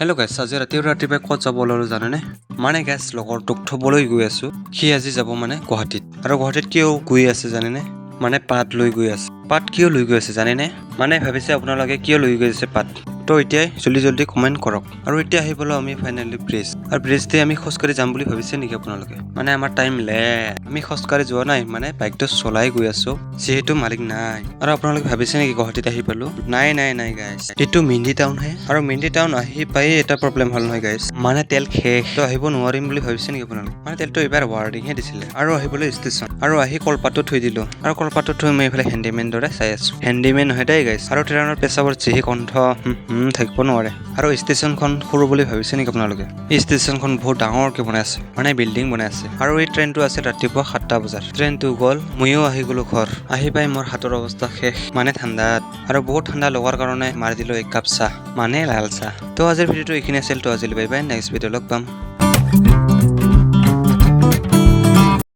Hello' গাইছ, আজি ৰাতি ৰাতিপুৱাই ক'ত যাব ওলালোঁ জানেনে? মানে গাইছ, লগৰটোক থ'বলৈ গৈ আছোঁ। সি আজি যাব মানে গুৱাহাটীত। আৰু গুৱাহাটীত কিয় গৈ আছে জানেনে? মানে পাত লৈ গৈ আছে। পাত কিয় লৈ গৈ আছে জানেনে? মানে ভাবিছে আপোনালোকে কিয় লৈ গৈ আছে পাত? তো এতিয়াই জল্দি জল্দি কমেণ্ট কৰক। আৰু এতিয়া আহি পালোঁ আমি ফাইনেলি ব্ৰিজ। আৰু ব্ৰিজ দি আমি খোজকাঢ়ি যাম বুলি ভাবিছে নেকি আপোনালোকে? মানে আমাৰ টাইম লেট। আমি খোজকাঢ়ি যোৱা নাই, মানে বাইকটো চলাই গৈ আছো, যিহেতু মালিক নাই। আৰু আপোনালোকে ভাবিছে নেকি গুৱাহাটীত আহি পালো? নাই নাই নাই গাইছ, এইটো মেইন টাউনহে। আৰু মেইন টাউন আহি পায়ে এটা প্ৰব্লেম হ'ল নহয় গাইছ, মানে তেল শেষ। তো আহিব নোৱাৰিম বুলি ভাবিছে নেকি আপোনালোকে? মানে তেলটো এইবাৰ ৱাৰ্ণিংহে দিছিলে। আৰু আহিবলৈ ষ্টেচন আৰু আহি কলপাতটো থৈ দিলো। আৰু কলপাতটো থৈ মই এইফালে হেণ্ডিমেন দৰে চাই আছো। হেণ্ডিমেন নহয় দেই গাইছ। আৰু ট্ৰেইনৰ পেচাবৰ যিহে গোন্ধ, হুম হুম, থাকিব নোৱাৰে। আৰু ষ্টেচনখন সৰু বুলি ভাবিছে নেকি আপোনালোকে? এই ষ্টেচনখন বহুত ডাঙৰকে বনাই আছে, মানে বিল্ডিং বনাই আছে। আৰু এই ট্ৰেইনটো আছে ৰাতিপুৱা 7টা বজাত। ট্ৰেইনটো গ'ল, ময়ো আহি গ'লো ঘৰ। আহি পাই মোৰ হাতৰ অৱস্থা শেষ, মানে ঠাণ্ডাত। আৰু বহুত ঠাণ্ডা লগাৰ কাৰণে মাৰি দিলো এক কাপ চাহ, মানে লাল চাহ। তো আজিৰ ভিডিঅ'টো এইখিনি আছিল। তো আজিলৈ বাই বাই, নেক্সট ভিডিঅ' লগ পাম।